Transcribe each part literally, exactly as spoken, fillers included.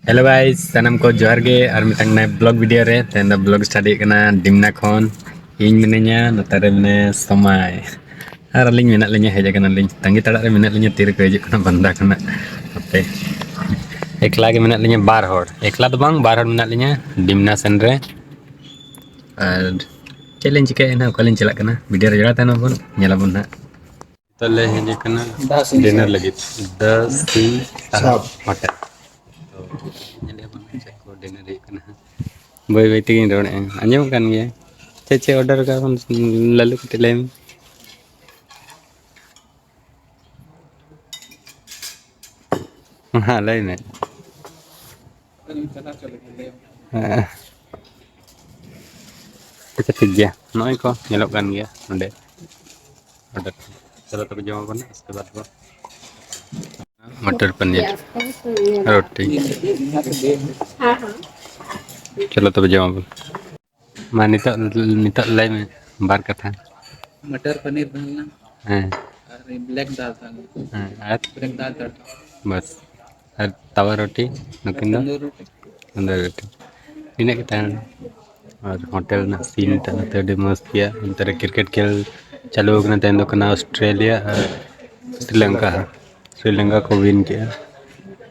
Hello guys, ᱥᱟᱱᱟᱢ ᱠᱚ ᱡᱚᱦᱟᱨ ᱜᱮ ᱟᱨ ᱢᱤᱫᱴᱟᱝ ᱱᱟᱭ vlog video ᱨᱮ᱾ ᱛᱮᱦᱮᱧ ᱫᱚ vlog start ᱦᱩᱭᱩᱜ ᱠᱟᱱᱟ ᱰᱤᱢᱱᱟ ᱠᱷᱚᱱ᱾ ᱤᱧ ᱢᱤᱱᱟᱹᱧᱟ, ᱱᱚᱛᱮ ᱨᱮ ᱢᱮᱱᱟᱭᱟ ᱥᱚᱢᱟᱭ, ᱟᱨ ᱟᱹᱞᱤᱧ ᱢᱮᱱᱟᱜ ᱞᱤᱧᱟ, ᱦᱮᱡ ᱟᱠᱟᱱᱟᱞᱤᱧ, ᱛᱟᱺᱜᱤ ᱛᱟᱲᱟᱜ ᱨᱮ ᱢᱮᱱᱟᱜ ᱞᱤᱧᱟ ᱛᱤ ᱨᱮᱠᱚ ᱦᱤᱡᱩᱜ ᱠᱟᱱᱟ ᱵᱟᱱᱫᱟ ᱠᱷᱚᱱᱟᱜ᱾ ᱦᱟᱯᱮ, ᱮᱠᱞᱟ ᱜᱮ ᱢᱮᱱᱟᱜ ᱞᱤᱧᱟ, ᱵᱟᱨ ᱦᱚᱲ, ᱮᱠᱞᱟ ᱫᱚ ᱵᱟᱝ, ᱵᱟᱨ ᱦᱚᱲ ᱢᱮᱱᱟᱜ ᱞᱤᱧᱟ ᱰᱤᱢᱱᱟ ᱥᱮᱱ ᱨᱮ᱾ ᱟᱨ ᱪᱮᱫ ᱞᱤᱧ ᱪᱤᱠᱟᱹᱭᱟ ᱱᱟᱦᱟᱜ, ᱚᱠᱟ ᱞᱤᱧ ᱪᱟᱞᱟᱜ ᱠᱟᱱᱟ, video ᱨᱮ ᱡᱚᱲᱟᱣ ᱛᱟᱦᱮᱱ ᱢᱟᱵᱚᱱ, ᱧᱮᱞᱟᱵᱚᱱ ᱱᱟᱦᱟᱜ᱾ ᱛᱟᱦᱞᱮ ᱦᱮᱡ ᱟᱠᱟᱱᱟ ᱫᱟᱥᱤ ᱰᱤᱱᱟᱨ ᱥᱟᱵ᱾ ᱞᱟᱹᱜᱤᱫ ᱫᱟᱥᱤ ᱥᱟᱵ᱾ ᱥᱟᱵ ᱦᱳᱴᱮᱞ᱾ ᱛᱚ ᱧᱮᱞᱮᱫ ᱵᱚᱱ ᱪᱮᱫ ᱠᱚ ᱰᱤᱱᱟᱨ ᱦᱩᱭᱩᱜ ᱠᱟᱱᱟ ᱦᱟᱸᱜ᱾ ᱵᱟᱹᱭ ᱵᱟᱹᱭ ᱛᱮᱜᱤᱧ ᱨᱚᱲᱮᱫᱼᱟ, ᱟᱸᱡᱚᱢᱚᱜ ᱠᱟᱱ ᱜᱮᱭᱟ᱾ ᱪᱮᱫ ᱪᱮᱫ ᱚᱰᱟᱨ ᱠᱟᱜᱼᱟ ᱵᱚᱱ, ᱞᱟᱹᱞᱩ ᱠᱟᱹᱴᱤᱡ ᱞᱟᱹᱭ ᱢᱮ᱾ ᱦᱮᱸ, ᱞᱟᱹᱭ ᱢᱮ᱾ ᱦᱮᱸ᱾ ᱟᱪᱪᱷᱟ, ᱴᱷᱤᱠ ᱜᱮᱭᱟ, ᱱᱚᱜᱼᱚᱭ ᱠᱚ ᱧᱮᱞᱚᱜ ᱠᱟᱱ ᱜᱮᱭᱟ ᱱᱚᱰᱮ᱾ ᱚᱰᱟᱨ ᱪᱚᱞᱚ ᱛᱚᱵᱮ ᱡᱚᱢ ᱟᱵᱚᱱ, ᱩᱥᱠᱮ ᱵᱟᱫ ᱵᱚ ᱢᱚᱴᱚᱨ ᱯᱟᱱᱤᱨ ᱨᱳᱴᱤ᱾ ᱦᱮᱸ, ᱦᱮᱸ᱾ ᱪᱚᱞᱚ ᱛᱚᱵᱮ ᱡᱚᱢ ᱟᱵᱚᱱ᱾ ᱢᱟ ᱱᱤᱛᱚᱜ, ᱱᱤᱛᱚᱜ ᱞᱟᱹᱭ ᱢᱮ ᱵᱟᱨ ᱠᱟᱛᱷᱟ᱾ ᱢᱚᱴᱚᱨ ᱯᱟᱱᱤᱨ ᱛᱟᱦᱮᱸ ᱞᱮᱱᱟ᱾ ᱦᱮᱸ᱾ ᱟᱨ ᱵᱞᱮᱠ ᱫᱟᱞ ᱛᱟᱦᱮᱸ ᱞᱮᱱᱟ᱾ ᱦᱮᱸ, ᱟᱨ? ᱵᱞᱮᱠ ᱫᱟᱞ ᱛᱟᱲᱠᱟ᱾ ᱵᱟᱥ᱾ ᱟᱨ ᱛᱟᱣᱟ ᱨᱩᱴᱤ, ᱱᱩᱠᱤᱱ ᱫᱚ? ᱛᱟᱱᱫᱩᱨ ᱨᱩᱴᱤ᱾ ᱛᱟᱱᱫᱩᱨ ᱨᱩᱴᱤ᱾ ᱤᱱᱟᱹᱜ ᱜᱮ ᱛᱟᱦᱮᱸ ᱞᱮᱱᱟ᱾ ᱟᱨ ᱦᱳᱴᱮᱞ ᱨᱮᱱᱟᱜ ᱥᱤᱱ ᱴᱟᱜ ᱱᱚᱛᱮ ᱟᱹᱰᱤ ᱢᱚᱡᱽ ᱜᱮᱭᱟ᱾ ᱚᱱᱛᱮ ᱨᱮ ᱠᱨᱤᱠᱮᱴ ᱠᱷᱮᱞ ᱪᱟᱹᱞᱩ ᱟᱠᱟᱱᱟ᱾ ᱛᱮᱦᱮᱧ ᱫᱚ ᱠᱟᱱᱟ ᱚᱥᱴᱨᱮᱞᱤᱭᱟ ᱟᱨ ᱥᱨᱤᱞᱚᱝᱠᱟ᱾ ᱥᱨᱤᱞᱚᱝᱠᱟ ᱠᱚ ᱣᱤᱱ ᱠᱮᱜᱼᱟ᱾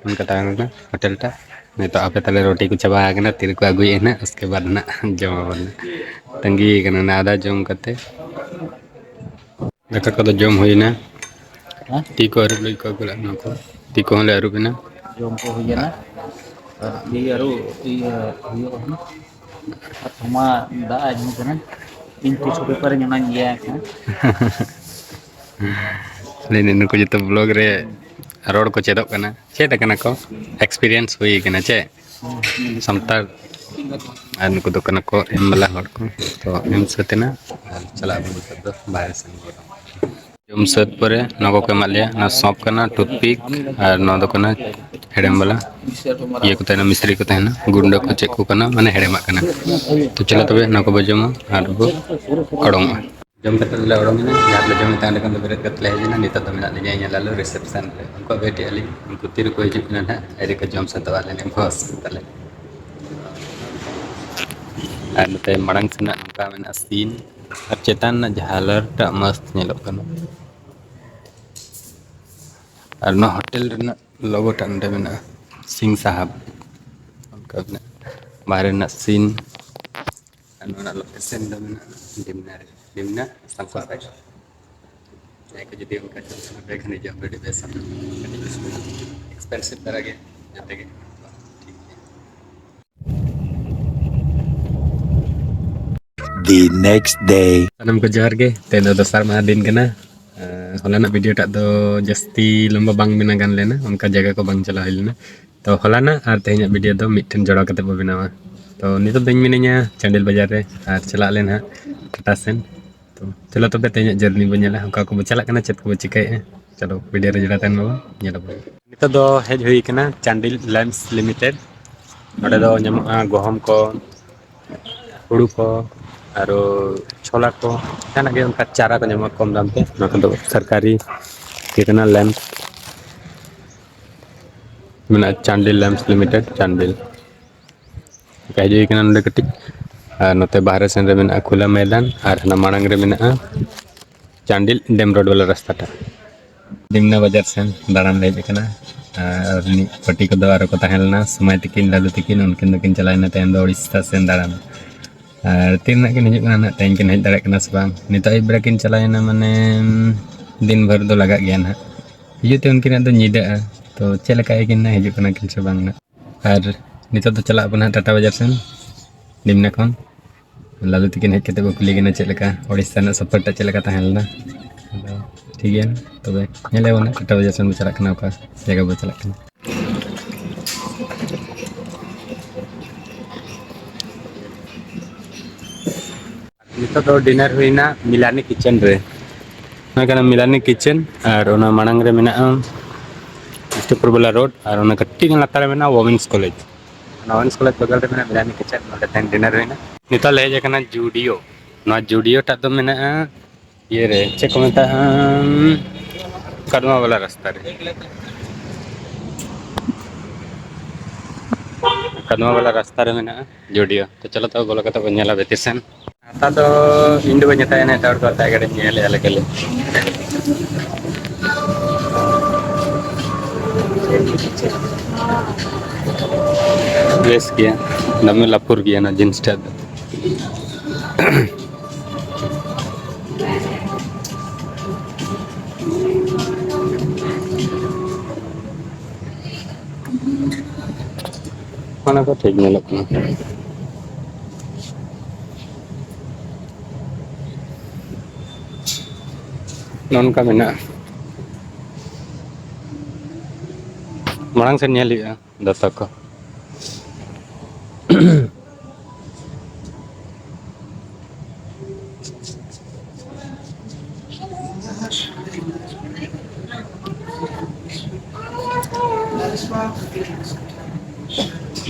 ᱚᱱᱠᱟ ᱛᱟᱦᱮᱸ ᱞᱮᱱᱟ ᱦᱳᱴᱮᱞ ᱴᱟᱜ᱾ ᱱᱤᱛᱚᱜ ᱟᱯᱮ ᱛᱟᱞᱮ ᱨᱩᱴᱤ ᱠᱚ ᱪᱟᱵᱟ ᱟᱠᱟᱱᱟ, ᱛᱤᱨᱮᱠᱚ ᱟᱹᱜᱩᱭᱮᱫ ᱱᱟᱦᱟᱜ, ᱩᱥᱠᱮ ᱵᱟᱫ ᱱᱟᱦᱟᱜ ᱡᱚᱢ ᱟᱵᱚᱱ ᱱᱟᱦᱟᱜ᱾ ᱛᱟᱺᱜᱤ ᱠᱟᱱᱟ ᱱᱟᱦᱟᱜ, ᱟᱫᱟ ᱡᱚᱢ ᱠᱟᱛᱮ᱾ ᱫᱟᱠᱟ ᱠᱚᱫᱚ ᱡᱚᱢ ᱦᱩᱭᱱᱟ᱾ ᱦᱮᱸ? ᱛᱤ ᱠᱚ ᱟᱹᱨᱩᱵ ᱞᱟᱹᱜᱤᱫ ᱠᱚ ᱟᱹᱜᱩ ᱞᱮᱫ ᱱᱚᱣᱟ ᱠᱚ᱾ ᱛᱤ ᱠᱚᱦᱚᱸ ᱞᱮ ᱟᱹᱨᱩᱵ ᱮᱱᱟ᱾ ᱡᱚᱢ ᱠᱚ ᱦᱩᱭ ᱮᱱᱟ᱾ ᱟᱨ ᱛᱤ ᱟᱹᱨᱩᱵ, ᱤᱭᱟᱹ, ᱦᱩᱭᱩᱜᱼᱟ ᱦᱟᱸᱜ᱾ ᱟᱨ ᱛᱷᱚᱢᱟ ᱫᱟᱜ ᱮ ᱧᱩ ᱠᱟᱱᱟ᱾ ᱤᱧ ᱛᱤᱥ ᱦᱚᱸ ᱵᱮᱯᱟᱨᱤᱧ ᱚᱱᱟᱧ ᱤᱭᱟᱹ ᱠᱟᱱᱟ᱾ ᱞᱟᱹᱭ ᱫᱟᱹᱧ, ᱱᱩᱠᱩ ᱡᱚᱛᱚ vlog ᱨᱮ ᱨᱚᱲ ᱠᱚ ᱪᱮᱫᱚᱜ ᱠᱟᱱᱟ, ᱪᱮᱫ ᱟᱠᱟᱱᱟ ᱠᱚ, experience ᱦᱩᱭ ᱟᱠᱟᱱᱟ ᱪᱮᱫ ᱥᱟᱱᱛᱟᱲ᱾ ᱟᱨ ᱱᱩᱠᱩ ᱫᱚ ᱠᱟᱱᱟ ᱠᱚ ᱮᱢ ᱵᱟᱞᱟ ᱦᱚᱲ ᱠᱚ᱾ ᱛᱚ ᱮᱢ ᱥᱟᱹᱛ ᱮᱱᱟ ᱟᱨ ᱪᱟᱞᱟᱜ ᱟᱵᱚᱱ ᱱᱤᱛᱚᱜ ᱫᱚ ᱵᱟᱦᱨᱮ ᱥᱮᱱ᱾ ᱡᱚᱢ ᱥᱟᱹᱛ ᱯᱚᱨᱮ ᱱᱚᱣᱟ ᱠᱚᱠᱚ ᱮᱢᱟᱫ ᱞᱮᱭᱟ, ᱱᱚᱣᱟ ᱥᱚᱸᱯ ᱠᱟᱱᱟ, toothpick, ᱟᱨ ᱱᱚᱣᱟ ᱫᱚ ᱠᱟᱱᱟ ᱦᱮᱲᱮᱢ ᱵᱟᱞᱟ᱾ ᱤᱭᱟᱹ ᱠᱚ ᱛᱟᱦᱮᱱᱟ, ᱢᱤᱥᱛᱨᱤ ᱠᱚ ᱛᱟᱦᱮᱱᱟ, ᱜᱩᱱᱰᱟᱹ ᱠᱚ ᱪᱮᱫ ᱠᱚ ᱠᱟᱱᱟ, ᱢᱟᱱᱮ ᱦᱮᱲᱮᱢᱟᱜ ᱠᱟᱱᱟ᱾ ᱛᱚ ᱪᱚᱞᱚ ᱛᱚᱵᱮ ᱱᱚᱣᱟ ᱠᱚᱵᱚ ᱡᱚᱢᱟ ᱟᱨ ᱵᱚ ᱚᱰᱚᱝᱚᱜᱼᱟ᱾ ᱡᱚᱢ ᱠᱟᱛᱮ ᱞᱮ ᱚᱰᱚᱝ ᱮᱱᱟ, ᱡᱟᱦᱟᱸ ᱨᱮᱞᱮ ᱡᱚᱢᱮᱫ ᱛᱟᱦᱮᱸ ᱚᱸᱰᱮ ᱠᱷᱚᱱ ᱫᱚ ᱵᱮᱨᱮᱫ ᱠᱟᱛᱮ ᱞᱮ ᱦᱮᱡ ᱮᱱᱟ᱾ ᱱᱤᱛᱚᱜ ᱫᱚ ᱢᱮᱱᱟᱜ ᱞᱤᱧᱟ ᱤᱧ ᱞᱟᱞᱩ ᱨᱤᱥᱮᱯᱥᱚᱱ ᱨᱮ, ᱩᱱᱠᱩ ᱣᱮᱴ ᱮᱫᱼᱟ ᱞᱤᱧ, ᱩᱱᱠᱩ ᱛᱤ ᱨᱮᱠᱚ ᱦᱤᱡᱩᱜ ᱠᱟᱱᱟ ᱱᱟᱦᱟᱜ, ᱟᱹᱣᱨᱤ ᱠᱚ ᱡᱚᱢ ᱥᱟᱹᱛᱚᱜᱼᱟ, ᱟᱞᱮ ᱞᱮ ᱵᱚᱥ ᱛᱟᱞᱮ᱾ ᱟᱨ ᱱᱚᱛᱮ ᱢᱟᱲᱟᱝ ᱥᱮᱱᱟᱜ ᱚᱱᱠᱟ ᱢᱮᱱᱟᱜᱼᱟ ᱥᱤᱱ, ᱟᱨ ᱪᱮᱛᱟᱱ ᱨᱮᱱᱟᱜ ᱡᱟᱦᱟᱸ ᱦᱟᱞᱚᱨ ᱴᱟᱜ ᱢᱚᱥᱛ ᱧᱮᱞᱚᱜ ᱠᱟᱱᱟ᱾ ᱟᱨ ᱱᱚᱣᱟ ᱦᱳᱴᱮᱞ ᱨᱮᱱᱟᱜ ᱞᱳᱜᱳ ᱴᱟᱜ ᱱᱚᱰᱮ ᱢᱮᱱᱟᱜᱼᱟ, ᱥᱤᱝ ᱥᱟᱦᱟᱵ, ᱚᱱᱠᱟ ᱢᱮᱱᱟᱜᱼᱟ᱾ ᱵᱟᱦᱨᱮ ᱨᱮᱱᱟᱜ ᱥᱤᱱ᱾ ᱟᱨ ᱱᱚᱣᱟ ᱨᱮᱱᱟᱜ ᱞᱳᱠᱮᱥᱚᱱ ᱫᱚ ᱢᱮᱱᱟᱜᱼᱟ ᱰᱤᱢᱱᱟ ᱨᱮ, ᱰᱤᱢᱱᱟ ᱥᱟᱝᱠᱷᱟ ᱨᱮ᱾ ᱡᱟᱦᱟᱸᱭ ᱠᱚ ᱡᱩᱫᱤ ᱚᱱᱠᱟ ᱪᱟᱞᱟᱜ ᱥᱟᱱᱟ ᱯᱮ ᱠᱷᱟᱱ, ᱦᱤᱡᱩᱜ ᱟᱹᱰᱤ ᱵᱮᱥ, ᱟᱹᱰᱤ ᱵᱮᱥ ᱢᱮᱱᱟᱜᱼᱟ᱾ ᱮᱠᱥᱯᱮᱱᱥᱤᱵᱷ ᱫᱷᱟᱨᱟ ᱜᱮ ᱡᱚᱛᱚ ᱜᱮ᱾ ᱴᱷᱤᱠ ᱜᱮᱭᱟ᱾ The next day. ᱥᱟᱱᱟᱢ ᱠᱚ ᱡᱚᱦᱟᱨ ᱜᱮ᱾ ᱛᱮᱦᱮᱧ ᱫᱚ ᱫᱚᱥᱟᱨ ᱢᱟᱦᱟ ᱫᱤᱱ ᱠᱟᱱᱟ᱾ ᱟᱨ ᱦᱚᱞᱟᱱᱟᱜ ᱵᱷᱤᱰᱤᱭᱳ ᱴᱟᱜ ᱫᱚ ᱡᱟᱹᱥᱛᱤ ᱞᱚᱢᱵᱟ ᱵᱟᱝ ᱵᱮᱱᱟ ᱜᱟᱱ ᱞᱮᱱᱟ, ᱚᱱᱠᱟ ᱡᱟᱭᱜᱟ ᱠᱚ ᱵᱟᱝ ᱪᱟᱞᱟᱣ ᱦᱩᱭ ᱞᱮᱱᱟ᱾ ᱛᱚ ᱦᱚᱞᱟᱱᱟᱜ ᱟᱨ ᱛᱮᱦᱮᱧᱟᱜ ᱵᱷᱤᱰᱤᱭᱳ ᱫᱚ ᱢᱤᱫᱴᱷᱮᱱ ᱡᱚᱲᱟᱣ ᱠᱟᱛᱮ ᱵᱚ ᱵᱮᱱᱟᱣᱟ᱾ ᱛᱚ ᱱᱤᱛᱚᱜ ᱫᱚᱧ ᱢᱤᱱᱟᱹᱧᱟ ᱪᱟᱱᱰᱤᱞ ᱵᱟᱡᱟᱨ ᱨᱮ, ᱟᱨ ᱪᱟᱞᱟᱜ ᱟᱞᱮ ᱱᱟᱦᱟᱜ ᱴᱟᱴᱟ ᱥᱮᱱ᱾ ᱛᱚ ᱪᱚᱞᱚ ᱛᱚᱵᱮ ᱛᱮᱦᱮᱧᱟᱜ ᱡᱟᱨᱱᱤ ᱵᱚᱱ ᱧᱮᱞᱟ, ᱚᱠᱟ ᱠᱚᱵᱚ ᱪᱟᱞᱟᱜ ᱠᱟᱱᱟ, ᱪᱮᱫ ᱠᱚᱵᱚ ᱪᱤᱠᱟᱹᱭᱮᱫᱼᱟ᱾ ᱪᱚᱞᱚ ᱵᱷᱤᱰᱤᱭᱳ ᱨᱮ ᱡᱚᱲᱟᱣ ᱛᱟᱦᱮᱱ ᱢᱟᱵᱚᱱ, ᱧᱮᱞ ᱟᱵᱚᱱ᱾ ᱱᱤᱛᱚᱜ ᱫᱚ ᱦᱮᱡ ᱦᱩᱭ ᱠᱟᱱᱟ ᱪᱟᱱᱰᱤᱞ ᱞᱮᱢᱯᱥ ᱞᱤᱢᱤᱴᱮᱰ᱾ ᱱᱚᱸᱰᱮ ᱫᱚ ᱧᱟᱢᱚᱜᱼᱟ ᱜᱚᱦᱚᱢ ᱠᱚ, ᱦᱩᱲᱩ ᱠᱚ, ᱟᱨᱚ ᱪᱷᱚᱞᱟ ᱠᱚ, ᱡᱟᱦᱟᱱᱟᱜ ᱜᱮ ᱚᱱᱠᱟ ᱪᱟᱨᱟ ᱠᱚ ᱧᱟᱢᱚᱜᱼᱟ ᱠᱚᱢ ᱫᱟᱢ ᱛᱮ᱾ ᱱᱚᱣᱟ ᱠᱚᱫᱚ ᱥᱚᱨᱠᱟᱨᱤ ᱤᱭᱟᱹ ᱠᱟᱱᱟ, ᱞᱮᱢᱯ ᱢᱮᱱᱟᱜᱼᱟ, ᱪᱟᱱᱰᱤᱞ ᱞᱮᱢᱯᱥ ᱞᱤᱢᱤᱴᱮᱰ, ᱪᱟᱱᱰᱤᱞ᱾ ᱦᱮᱡ ᱦᱩᱭ ᱠᱟᱱᱟ ᱱᱚᱰᱮ ᱠᱟᱹᱴᱤᱡ, ᱟᱨ ᱱᱚᱛᱮ ᱵᱟᱦᱨᱮ ᱥᱮᱱ ᱨᱮ ᱢᱮᱱᱟᱜᱼᱟ ᱠᱷᱩᱞᱟ ᱢᱚᱭᱫᱟᱱ, ᱟᱨ ᱦᱟᱱᱟ ᱢᱟᱲᱟᱝ ᱨᱮ ᱢᱮᱱᱟᱜᱼᱟ ᱪᱟᱱᱰᱤᱞ ᱰᱮᱢ ᱨᱳᱰ ᱵᱟᱞᱟ ᱨᱟᱥᱛᱟ ᱴᱟᱜ᱾ ᱰᱤᱢᱱᱟ ᱵᱟᱡᱟᱨ ᱥᱮᱱ ᱫᱟᱬᱟᱱ ᱞᱮ ᱦᱮᱡ ᱟᱠᱟᱱᱟ, ᱟᱨ ᱢᱤᱫ ᱯᱟᱹᱴᱤ ᱠᱚᱫᱚ ᱟᱨᱚ ᱠᱚ ᱛᱟᱦᱮᱸ ᱞᱮᱱᱟ, ᱥᱚᱢᱟᱭ ᱛᱤᱠᱤᱱ, ᱞᱟᱞᱩ ᱛᱤᱠᱤᱱ, ᱩᱱᱠᱤᱱ ᱫᱚᱠᱤᱱ ᱪᱟᱞᱟᱣ ᱮᱱᱟ ᱛᱟᱭᱚᱢ ᱫᱚ ᱩᱲᱤᱥᱥᱟ ᱥᱮᱱ ᱫᱟᱬᱟᱱ᱾ ᱟᱨ ᱛᱤᱱ ᱨᱮᱱᱟᱜ ᱠᱤᱱ ᱦᱤᱡᱩᱜ ᱠᱟᱱᱟ ᱱᱟᱦᱟᱜ, ᱛᱮᱦᱮᱧ ᱠᱤᱱ ᱦᱮᱡ ᱫᱟᱲᱮᱭᱟᱜ ᱠᱟᱱᱟ ᱥᱮ ᱵᱟᱝ? ᱱᱤᱛᱚᱜ ᱟᱹᱭᱩᱵ ᱵᱮᱲᱟ ᱠᱤᱱ ᱪᱟᱞᱟᱣᱮᱱᱟ, ᱢᱟᱱᱮ ᱫᱤᱱ ᱵᱷᱳᱨ ᱫᱚ ᱞᱟᱜᱟᱜ ᱜᱮᱭᱟ ᱱᱟᱦᱟᱜ᱾ ᱦᱤᱡᱩᱜ ᱛᱮ ᱩᱱᱠᱤᱱᱟᱜ ᱫᱚ ᱧᱤᱫᱟᱹᱜᱼᱟ, ᱛᱚ ᱪᱮᱫ ᱞᱮᱠᱟ ᱟᱹᱭᱠᱤᱱ ᱱᱟᱦᱟᱜ ᱦᱤᱡᱩᱜ ᱠᱟᱱᱟ ᱠᱤᱱ ᱥᱮ ᱵᱟᱝ ᱱᱟᱦᱟᱜ᱾ ᱟᱨ ᱱᱤᱛᱚᱜ ᱫᱚ ᱪᱟᱞᱟᱜ ᱟᱵᱚᱱ ᱱᱟᱦᱟᱜ ᱴᱟᱴᱟ ᱵᱟᱡᱟᱨ ᱥᱮᱱ, ᱰᱤᱢᱱᱟ ᱠᱷᱚᱱ᱾ ᱞᱟᱞᱩ ᱛᱤᱠᱤᱱ ᱦᱮᱡ ᱠᱟᱛᱮ ᱠᱚ ᱠᱩᱞᱤ ᱠᱤᱱᱟ ᱪᱮᱫ ᱞᱮᱠᱟ ᱳᱲᱤᱥᱥᱟ ᱨᱮᱱᱟᱜ ᱥᱚᱯᱷᱚᱨ ᱴᱟ ᱪᱮᱫ ᱞᱮᱠᱟ ᱛᱟᱦᱮᱸ ᱞᱮᱱᱟ᱾ ᱟᱫᱚ ᱴᱷᱤᱠ ᱜᱮᱭᱟ, ᱛᱚᱵᱮ ᱧᱮᱞ ᱟᱵᱚᱱ ᱱᱟᱦᱟᱜ ᱴᱟᱴᱟ ᱵᱟᱡᱟᱨ ᱥᱮᱱ ᱵᱚ ᱪᱟᱞᱟᱜ ᱠᱟᱱᱟ, ᱚᱠᱟ ᱡᱟᱭᱜᱟ ᱵᱚ ᱪᱟᱞᱟᱜ ᱠᱟᱱᱟ᱾ ᱱᱤᱛᱚᱜ ᱫᱚ ᱰᱤᱱᱟᱨ ᱦᱩᱭᱱᱟ ᱢᱤᱞᱟᱱᱤ ᱠᱤᱪᱮᱱ ᱨᱮ᱾ ᱱᱚᱣᱟ ᱠᱟᱱᱟ ᱢᱤᱞᱟᱱᱤ ᱠᱤᱪᱮᱱ, ᱟᱨ ᱚᱱᱟ ᱢᱟᱲᱟᱝ ᱨᱮ ᱢᱮᱱᱟᱜᱼᱟ ᱠᱨᱤᱥᱴᱳᱯᱷᱚᱨ ᱵᱚᱞᱟ ᱨᱳᱰ, ᱟᱨ ᱚᱱᱟ ᱠᱟᱹᱴᱤᱡ ᱜᱟᱱ ᱞᱟᱛᱟᱨ ᱨᱮ ᱢᱮᱱᱟᱜᱼᱟ ᱣᱚᱢᱮᱱᱥ ᱠᱚᱞᱮᱡᱽ᱾ ᱚᱱᱟ ᱣᱚᱢᱮᱱᱥ ᱠᱚᱞᱮᱡᱽ ᱵᱚᱜᱚᱞ ᱨᱮ ᱢᱮᱱᱟᱜᱼᱟ ᱢᱤᱞᱟᱱᱤ ᱠᱤᱪᱮᱱ, ᱱᱚᱸᱰᱮ ᱛᱮᱦᱮᱧ ᱰᱤᱱᱟᱨ ᱦᱩᱭᱱᱟ᱾ ᱱᱤᱛᱚᱜ ᱞᱮ ᱦᱮᱡ ᱟᱠᱟᱱᱟ ᱡᱩᱰᱤᱭᱳ᱾ ᱱᱚᱣᱟ ᱡᱩᱰᱤᱭᱳ ᱴᱟᱜ ᱫᱚ ᱢᱮᱱᱟᱜᱼᱟ ᱤᱭᱟᱹ ᱨᱮ, ᱪᱮᱫ ᱠᱚ ᱢᱮᱛᱟᱜᱼᱟ, ᱠᱟᱫᱢᱟ ᱵᱟᱞᱟ ᱨᱟᱥᱛᱟ ᱨᱮ, ᱠᱟᱫᱢᱟ ᱵᱟᱞᱟ ᱨᱟᱥᱛᱟ ᱨᱮ ᱢᱮᱱᱟᱜᱼᱟ ᱡᱩᱰᱤᱭᱳ᱾ ᱛᱚ ᱪᱚᱞᱚ, ᱛᱚ ᱵᱚᱞᱚ ᱠᱟᱛᱮ ᱵᱚᱱ ᱧᱮᱞᱟ ᱵᱷᱤᱛᱤᱨ ᱥᱮᱱ᱾ ᱦᱟᱛᱟᱣ ᱫᱚ ᱤᱧ ᱫᱚ ᱵᱟᱹᱧ ᱦᱟᱛᱟᱣᱟ, ᱮᱴᱟᱜ ᱦᱚᱲ ᱠᱚ ᱦᱟᱛᱟᱣ ᱠᱟᱛᱮ ᱧᱮᱞᱮᱫᱼᱟ ᱞᱮ ᱠᱷᱟᱹᱞᱤ᱾ ᱵᱮᱥ ᱜᱮᱭᱟ, ᱫᱚᱢᱮ ᱞᱟᱯᱷᱩᱨ ᱜᱮᱭᱟ ᱚᱱᱟ ᱡᱤᱱᱤᱥ ᱴᱟᱜ ᱫᱚ᱾ ᱚᱱᱟ ᱠᱚ ᱴᱷᱤᱠ ᱧᱮᱞᱚᱜ ᱠᱟᱱᱟ᱾ ᱱᱚᱝᱠᱟ ᱢᱮᱱᱟᱜᱼᱟ᱾ ᱢᱟᱲᱟᱝ ᱥᱮᱫ ᱧᱮᱞ ᱦᱩᱭᱩᱜᱼᱟ ᱫᱚᱛᱚ ᱠᱚ᱾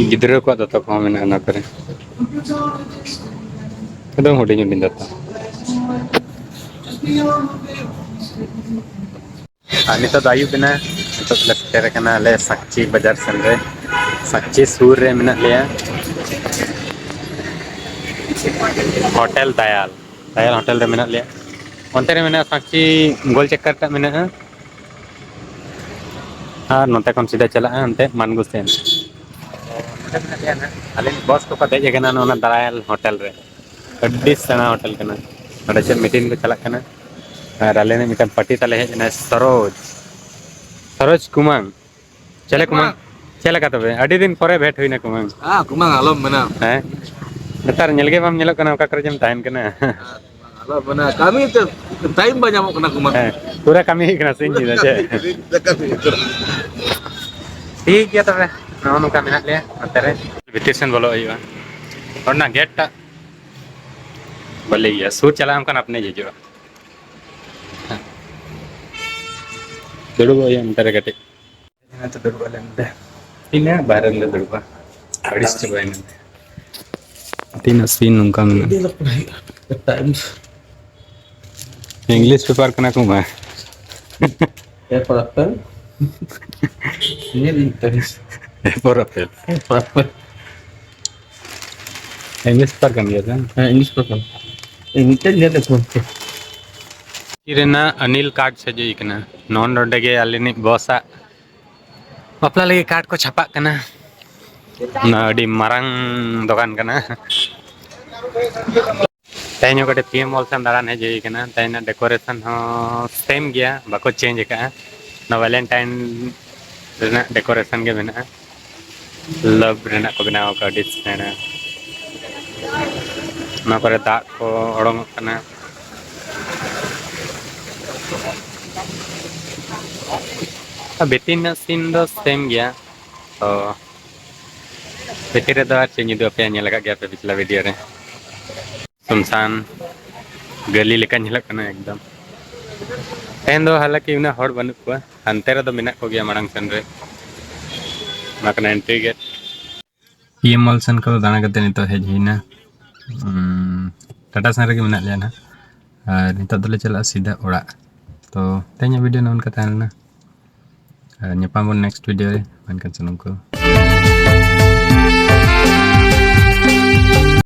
ᱜᱤᱫᱽᱨᱟᱹ ᱠᱚᱣᱟᱜ ᱫᱚᱛᱚ ᱠᱚᱦᱚᱸ ᱢᱮᱱᱟᱜᱼᱟ ᱚᱱᱟ ᱠᱚᱨᱮ᱾ ᱮᱠᱫᱚᱢ ᱦᱩᱰᱤᱧ ᱦᱩᱰᱤᱧ ᱫᱚᱛᱚ᱾ ᱟᱨ ᱱᱤᱛᱚᱜ ᱫᱚ ᱟᱹᱭᱩᱵ ᱮᱱᱟ, ᱱᱤᱛᱚᱜ ᱞᱮ ᱥᱮᱴᱮᱨ ᱟᱠᱟᱱᱟ ᱟᱞᱮ ᱥᱟᱠᱪᱤ ᱵᱟᱡᱟᱨ ᱥᱮᱱ ᱨᱮ᱾ ᱥᱟᱠᱪᱤ ᱥᱩᱨ ᱨᱮ ᱢᱮᱱᱟᱜ ᱞᱮᱭᱟ, ᱦᱳᱴᱮᱞ ᱫᱟᱭᱟᱞ, ᱫᱟᱭᱟᱞ ᱦᱳᱴᱮᱞ ᱨᱮ ᱢᱮᱱᱟᱜ ᱞᱮᱭᱟ᱾ ᱚᱱᱛᱮ ᱨᱮ ᱢᱮᱱᱟᱜᱼᱟ ᱥᱟᱠᱪᱤ ᱜᱳᱞ ᱪᱟᱠᱠᱟᱨ ᱴᱟᱜ ᱢᱮᱱᱟᱜᱼᱟ, ᱟᱨ ᱱᱚᱛᱮ ᱠᱷᱚᱱ ᱥᱤᱫᱷᱟ ᱪᱟᱞᱟᱜᱼᱟ ᱚᱱᱛᱮ ᱢᱟᱱᱜᱩ ᱥᱮᱱ᱾ ᱱᱚᱰᱮ ᱢᱮᱱᱟᱜ ᱞᱮᱭᱟ ᱱᱟᱦᱟᱜ, ᱟᱞᱮ ᱵᱚᱥ ᱠᱚᱠᱚ ᱫᱮᱡ ᱟᱠᱟᱱᱟ ᱱᱚᱣᱟ ᱫᱟᱭᱟᱞ ᱦᱳᱴᱮᱞ ᱨᱮ᱾ ᱟᱹᱰᱤ ᱥᱮᱬᱟ ᱦᱳᱴᱮᱞ ᱠᱟᱱᱟ᱾ ᱱᱚᱰᱮ ᱪᱮᱫ ᱢᱤᱴᱤᱝ ᱠᱚ ᱪᱟᱞᱟᱜ ᱠᱟᱱᱟ᱾ ᱟᱨ ᱟᱞᱮ ᱨᱤᱱ ᱢᱤᱫᱴᱟᱝ ᱯᱟᱨᱴᱤ ᱛᱟᱞᱮ ᱦᱮᱡ ᱮᱱᱟᱭ, ᱥᱚᱨᱳᱡᱽ, ᱥᱚᱨᱳᱡᱽ ᱠᱩᱢᱟᱝ᱾ ᱪᱮᱞᱮ ᱠᱩᱢᱟᱝ? ᱪᱮᱫ ᱞᱮᱠᱟ ᱛᱚᱵᱮ? ᱟᱹᱰᱤ ᱫᱤᱱ ᱯᱚᱨᱮ ᱵᱷᱮᱴ ᱦᱩᱭᱱᱟ ᱠᱩᱢᱟᱝ᱾ ᱦᱮᱸ, ᱠᱩᱢᱟᱝ, ᱟᱞᱚᱢ ᱢᱮᱱᱟ᱾ ᱦᱮᱸ? ᱱᱮᱛᱟᱨ ᱧᱮᱞ ᱜᱮ ᱵᱟᱢ ᱧᱮᱞᱚᱜ ᱠᱟᱱᱟ, ᱚᱠᱟ ᱠᱚᱨᱮ ᱪᱚᱢ ᱛᱟᱦᱮᱱ ᱠᱟᱱᱟ᱾ ᱦᱮᱸ, ᱠᱩᱢᱟᱝ, ᱟᱞᱚᱢ ᱢᱮᱱᱟ᱾ ᱠᱟᱹᱢᱤ ᱛᱮ ᱴᱟᱭᱤᱢ ᱵᱟᱭ ᱧᱟᱢᱚᱜ ᱠᱟᱱᱟ, ᱠᱩᱢᱟᱝ᱾ ᱦᱮᱸ, ᱯᱩᱨᱟᱹ ᱠᱟᱹᱢᱤ ᱦᱩᱭᱩᱜ ᱠᱟᱱᱟ, ᱥᱤᱧ ᱧᱤᱫᱟᱹ, ᱪᱮ? ᱠᱟᱹᱢᱤ ᱦᱩᱭᱩᱜ ᱠᱟᱱᱟ᱾ ᱴᱷᱤᱠ ᱜᱮᱭᱟ ᱛᱚᱵᱮ, ᱱᱚᱜᱼᱚ ᱱᱚᱝᱠᱟ ᱢᱮᱱᱟᱜ ᱞᱮᱭᱟ ᱱᱚᱛᱮ ᱨᱮ᱾ ᱵᱷᱤᱛᱤᱨ ᱥᱮᱱ ᱵᱚᱞᱚᱜ ᱦᱩᱭᱩᱜᱼᱟ᱾ ᱚᱸᱰᱮᱱᱟᱜ ᱜᱮᱴ ᱴᱟᱜ ᱵᱷᱟᱹᱞᱤ ᱜᱮᱭᱟ, ᱥᱩᱨ ᱪᱟᱞᱟᱜ ᱮᱢ ᱠᱷᱟᱱ ᱟᱯᱱᱮ ᱦᱤᱡᱩᱜᱼᱟ᱾ ᱫᱩᱲᱩᱵᱚᱜ ᱦᱩᱭᱩᱜᱼᱟ ᱱᱚᱛᱮ ᱨᱮ ᱠᱟᱹᱴᱤᱡ᱾ ᱦᱮᱸ, ᱛᱚ ᱫᱩᱲᱩᱵ ᱟᱞᱮ ᱱᱚᱰᱮ᱾ ᱤᱱᱟᱹ ᱵᱟᱦᱨᱮ ᱨᱮᱞᱮ ᱫᱩᱲᱩᱵᱟ᱾ ᱟᱹᱲᱤᱥ ᱪᱟᱵᱟᱭᱮᱱᱟ᱾ ᱛᱤᱱᱟᱹᱜ ᱥᱤᱱ ᱱᱚᱝᱠᱟ ᱢᱮᱱᱟᱜᱼᱟ᱾ ᱴᱟᱭᱤᱢ᱾ English paper ᱠᱟᱱᱟ ᱠᱚ ᱢᱟ᱾ A for apple. ᱧᱮᱞ ᱤᱧ ᱛᱟᱹᱨᱤᱥ᱾ A for apple. A for apple. English paper ᱠᱟᱱ ᱜᱮᱭᱟ ᱥᱮ? ᱦᱮᱸ, English paper. ᱤᱧ ᱢᱤᱫᱴᱮᱱ ᱧᱮᱞ ᱞᱮᱫ ᱠᱚᱣᱟ᱾ ᱛᱤ ᱨᱮᱱᱟᱜ ᱚᱱᱤᱞ ᱠᱟᱴ ᱥᱮᱡ ᱦᱩᱭ ᱠᱟᱱᱟ᱾ ᱱᱚᱜᱼᱚ ᱱᱚᱰᱮ ᱜᱮ ᱟᱞᱮ ᱨᱤᱱᱤᱡ ᱵᱚᱥᱟᱜ ᱵᱟᱯᱞᱟ ᱞᱟᱹᱜᱤᱫ ᱠᱟᱴ ᱠᱚ ᱪᱷᱟᱯᱟᱜ ᱠᱟᱱᱟ᱾ ᱚᱱᱟ ᱟᱹᱰᱤ ᱢᱟᱨᱟᱝ ᱫᱚᱠᱟᱱ ᱠᱟᱱᱟ᱾ ᱛᱮᱦᱮᱧ ᱦᱚᱸ ᱠᱟᱹᱴᱤᱡ ᱯᱤ ᱮᱢ ᱢᱚᱞ ᱥᱮᱱ ᱫᱟᱬᱟᱱ ᱦᱮᱡ ᱦᱩᱭ ᱠᱟᱱᱟ᱾ ᱛᱮᱦᱮᱧᱟᱜ decoration ᱦᱚᱸ same ᱜᱮᱭᱟ, ᱵᱟᱠᱚ change ᱟᱠᱟᱫᱼᱟ᱾ ᱚᱱᱟ Valentine ᱨᱮᱱᱟᱜ decoration ᱜᱮ ᱢᱮᱱᱟᱜᱼᱟ᱾ Love ᱨᱮᱱᱟᱜ ᱠᱚ ᱵᱮᱱᱟᱣ ᱟᱠᱟᱫᱼᱟ, ᱟᱹᱰᱤ ᱪᱮᱦᱨᱟ᱾ ᱚᱱᱟ ᱠᱚᱨᱮ ᱫᱟᱜ ᱠᱚ ᱚᱲᱚᱝᱚᱜ ᱠᱟᱱᱟ᱾ ᱟᱨ ᱵᱷᱤᱛᱤᱨ ᱨᱮᱱᱟᱜ scene ᱫᱚ same ᱜᱮᱭᱟ᱾ ᱛᱚ ᱵᱷᱤᱛᱤᱨ ᱨᱮᱫᱚ ᱟᱨ ᱪᱮᱫ ᱤᱧ ᱩᱫᱩᱜ ᱟᱯᱮᱭᱟ, ᱧᱮᱞ ᱟᱠᱟᱫ ᱜᱮᱭᱟ ᱯᱮ ᱯᱤᱪᱷᱞᱟ video ᱨᱮ᱾ ᱥᱩᱱᱥᱟᱱ ᱜᱟᱹᱞᱤ ᱞᱮᱠᱟ ᱧᱮᱞᱚᱜ ᱠᱟᱱᱟ ᱮᱠᱫᱚᱢ᱾ ᱛᱮᱦᱮᱧ ᱫᱚ ᱦᱟᱞᱟᱠᱤ ᱩᱱᱟᱹᱜ ᱦᱚᱲ ᱵᱟᱹᱱᱩᱜ ᱠᱚᱣᱟ, ᱦᱟᱱᱛᱮ ᱨᱮᱫᱚ ᱢᱮᱱᱟᱜ ᱠᱚᱜᱮᱭᱟ ᱢᱟᱲᱟᱝ ᱥᱮᱱ ᱨᱮ᱾ ᱚᱱᱟ ᱠᱟᱱᱟ entry gate᱾ ᱯᱤ ᱮᱢ ᱢᱚᱞ ᱥᱮᱱ ᱠᱚ ᱫᱟᱬᱟ ᱠᱟᱛᱮ ᱱᱤᱛᱚᱜ ᱦᱮᱡ ᱦᱩᱭᱱᱟ᱾ ᱩᱸ, ᱴᱟᱴᱟ ᱥᱮᱱ ᱨᱮᱜᱮ ᱢᱮᱱᱟᱜ ᱞᱮᱭᱟ ᱱᱟᱦᱟᱜ᱾ ᱟᱨ ᱱᱤᱛᱚᱜ ᱫᱚᱞᱮ ᱪᱟᱞᱟᱜᱼᱟ ᱥᱤᱫᱷᱟ ᱚᱲᱟᱜ᱾ ᱛᱚ ᱛᱮᱦᱮᱧᱟᱜ video ᱱᱚᱜᱼᱚ ᱱᱚᱝᱠᱟ ᱛᱟᱦᱮᱸ ᱞᱮᱱᱟ᱾ ᱟᱨ ᱧᱟᱯᱟᱢ ᱵᱚᱱ next video ᱨᱮ᱾ ᱢᱮᱱᱠᱷᱟᱱ ᱥᱟᱱᱟᱢ ᱠᱚ